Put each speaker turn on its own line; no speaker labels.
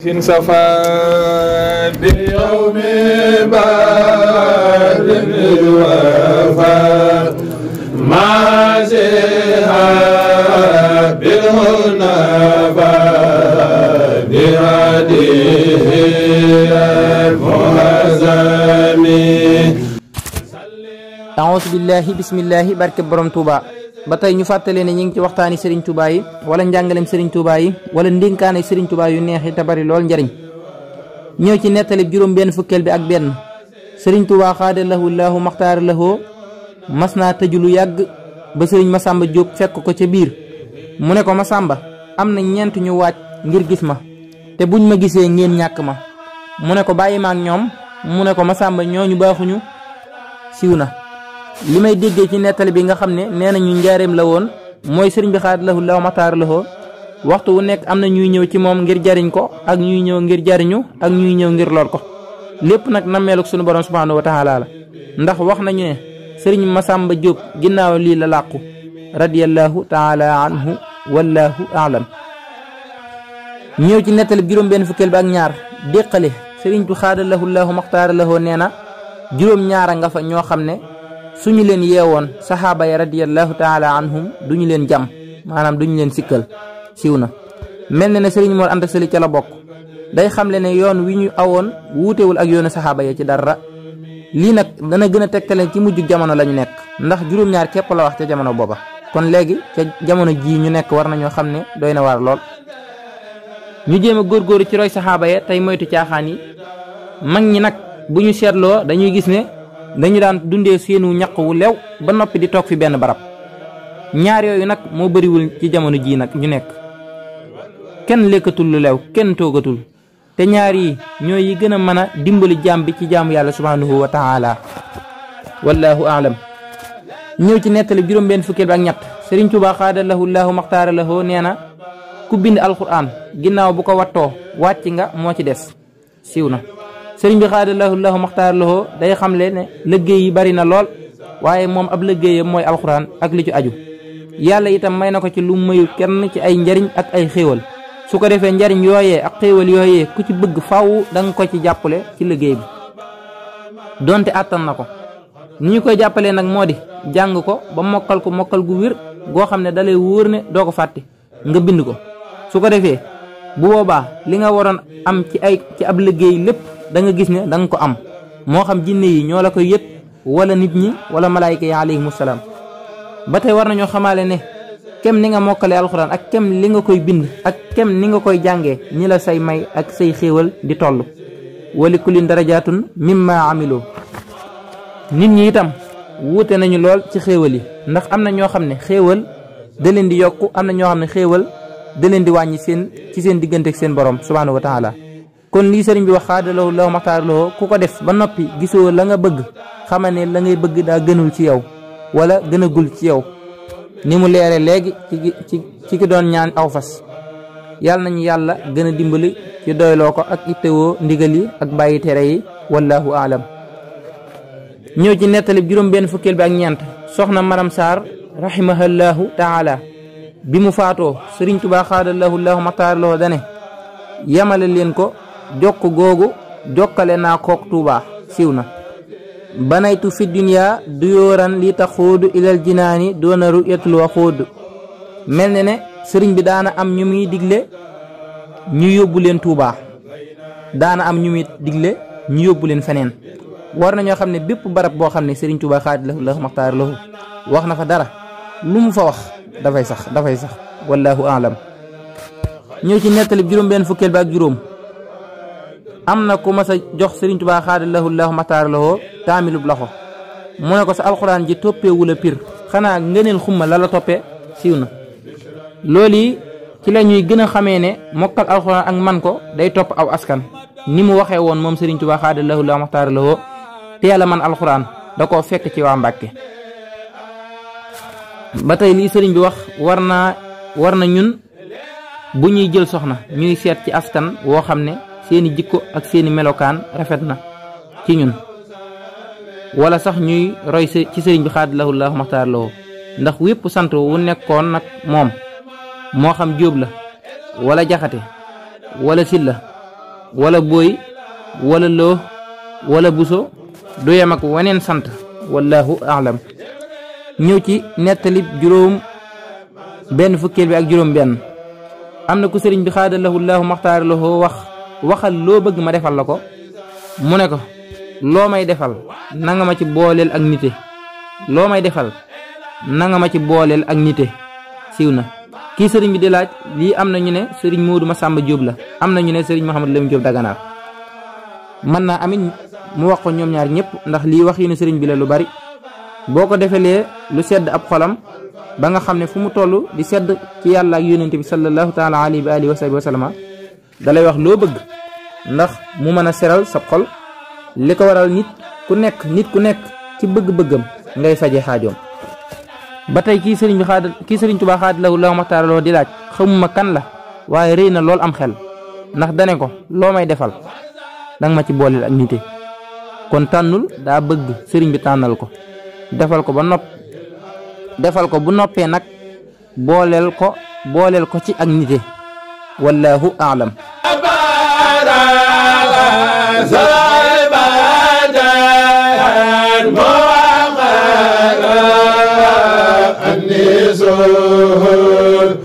صفا بيوم بار الوفا ما زها بالهنفا بهديه المهزمي
أعوذ بالله بسم الله barke borom Touba ba tey ñu fàttale ne ñu ngi ci waxtaani Serigne Touba yi wala njàngaleem Serigne Touba yi wala ndénkaane Serigne Touba yu neex yi te bari lool njariñ ñëw ci nettali juróom benn fukkeel bi ak benn Serigne Touba xaada lahu laahu maxtaara lahu mas naa tëju lu yàgg ba Serigne Massamba Diop fekk ko ca biir mu ne ko Massamba am na ñeent ñu waaj ngir gis ma te buñ ma gisee ngeen ñàkk ma mu ne ko bàyyi ma ak ñoom mu ne ko Massamba ñooñu baaxuñu siiw na li may déggee ci nettali bi nga xam ne nee na ñu njaareem la woon mooy sëriñ bi xaada lahu laahu maxtaara lahu waxtu wu nekk am na ñuy ñëw ci moom ngir jariñ ko ak ñuy ñëw ngir jariñu ak ñuy ñëw ngir lor ko lépp nag nammeeluk sunu borom subhanahu wa taala la ndax wax nañu ne sëriñ Massamba Diop ginnaaw lii la làqu radiyallahu taala anhu wallahu aalam ñëw ci nettali bi juróom benn fukkeel bi ak ñaar déqale sëriñ bi xaada lahu laahu maxtaara lahu nee na juróom ñaara nga fa ñoo xam ne suñu leen yeewoon saxaaba ya radiyallahu taala anhum duñu leen jam maanaam duñu leen sikkal siiw na mel na ne sëriñ Mor Anta Sali ca la bokk day xamle ne yoon wi ñu awoon wuutewul ak yoonu saxaaba ya ci dara lii nag dana gën a tegtale ci mujj jamono la ñu nekk ndax juróom-ñaar képp la wax ca jamono booba kon léegi ca jamono jii ñu nekk war nañoo xam ne doy na waar lool ñu jéem a góorgóoru ci roy saxaaba ya tey moytu caaxaan yi mag ñi nag bu ñu seetloo dañuy gis ne dañu daan dundee seenu ñaq wu lew ba noppi di toog fi benn barab ñaar yooyu nag moo bariwul ci jamono jii nag ñu nekk kenn lekkatul lu lew kenn toogatul te ñaar yi ñooy yi gën a mën a dimbali jaam bi ci jaamu yàlla subhanahu wa taala wallahu aalam ñëw ci nettali juróom benn fukkeel bi ak ñett Serigne Touba xaada lahu laahu maxtaara lahu nee na ku bind alquran ginnaaw bu ko wattoo wàcc nga moo ci des siiw na sëriñ bi xaada lahu maxtaar lahu day xamle ne liggéey yi bari na lool waaye moom ab liggéeyam mooy alxuraan ak li ci aju yàlla itam may na ko ci lu mayul kenn ci ay njariñ ak ay xéewal su ko defee njariñ yooyee ak xéewal yooyee ku ci bëgg faw danga ko ci jàppale ci liggéey bi donte àttan na ko ni ñu koy jàppalee nag moo di jàng ko ba mokkal ko mokkal gu wér goo xam ne dalay wóor ne doo ko fàtte nga bind ko su ko defee bu boobaa li nga waroon am ci ab liggéey lépp da nga gis ne da nga ko am moo xam jinne yi ñoo la koy yët wala nit ñi wala malaayika yi alayhimu salaam ba tey war nañoo xamaale ne kem ni nga mokkalee alxuraan ak kem li nga koy bind ak kem ni nga koy jàngee ñi la say may ak say xéewal di toll wali kullin darajaatun mimma amiloo nit ñi itam wuute nañu lool ci xéewal yi ndax am na ñoo xam ne xéewal da leen di yokku am na ñoo xam ne xéewal da leen di wàññi ci seen diggante ak seen borom subhanahu wa taala kon lii sëriñ bi wax xaada lahu laahu maxtaara lahu ku ko def ba noppi gisoo la nga bëgg xamal ne la ngay bëgg daa gënul ci yow wala gënagul ci yow ni mu leere léegi ci ki doon ñaan aw fas yàlla nañu yàlla gën a dimbali ci doyloo ko ak ittewoo ndigal yi ak bàyyi tere yi wallahu aalam ñëw ci nettali juróom benn fukkeel bi ak ñeent soxna Maram Sarr rahimahallahu taala bi mu faatoo sëriñ Tuubaa xaada lahu laahu maxtaara lahu dane yamale leen ko jokk googu jokkale naa kook Tuubaa siiw na banaytu fi dunya duyóoran li taxuudu ilal jinaani doona ruyatul wa xuudu mel ne sëriñ bi daana am ñu muy digle ñu yóbbu leen Tuubaa daana am ñu muy digle ñu yóbbu leen feneen war nañoo xam ne bépp barab boo xam ne sëriñ Tuubaa xaada lahu laahu maxtaara lahu wax na fa dara lu mu fa wax dafay sax wallahu aalam ñëw ci nettali juróom benn fukkeel bi ak juróom am na ku mas a jox Serigne Touba xaada lahu laahu maxtaara lahu taamilub loxo mu ne ko sa alxuraan ji toppeewula pir xanaa ngëneel xumma la toppee siiw na loolu yi ci la ñuy gën a xamee ne mokkal alxuraan ak man ko day topp aw askan ni mu waxee woon moom Serigne Touba xaada lahu laahu maxtaara lahu teel a man alxuraan da koo fekk ci waa Mbàkke ba tey lii sëriñ bi wax war na ñun bu ñuy jël soxna ñuy seet ci askan woo xam ne seeni jikko ak seeni melokaan rafet na ci ñun wala sax ñuy roy ci sëriñ bi xaada lahu laahu maxtaara lahu ndax wépp sant wu nekkoon nag moom moo xam jóob la wala jaxate wala silla wala booy wala loo wala buso du yem ak waneen sant wallahu aalam. ñëw ci nettalib juróom benn fukkeel bi ak juróom benn. am na ku sëriñ bi xaadalahu laahu maxtaar lahu waxal loo bëgg ma defal la ko mu ne ko loo may defal nanga ma ci booleel ak nite loo may defal nanga ma ci booleel ak nite siiw na. kii sëriñ bi di laaj lii am na ñu ne sëriñ Moodu Masamba Jóob la am na ñu ne sëriñ Mouhamadou Lamine Jóob Daganaar mën naa amit mu wax ko ñoom ñaar ñëpp ndax lii wax yi ne sëriñ bi la lu bari boo ko defelee lu sedd ab xolam ba nga xam ne fu mu toll di sedd ci yàlla ak yónente bi sallallahu taala alayhi wa alihi wa sahbihi wa sallama dalay wax loo bëgg ndax mu mën a seral sa xol li ko waral nit ku nekk ci bëgg-bëggam ngay faje xaajoom. ba tey kii sëriñ Tuubaa xaadalahu laahu maxtaara lahu di laaj xamuma kan la waaye rëy na lool am xel ndax dane ko loo may defal danga ma ci booleel ak nite kon tànnul daa bëgg sëriñ bi tànnal ko defal ko bu noppee nag booleel ko ci ak nite wallahu aalam.
النسور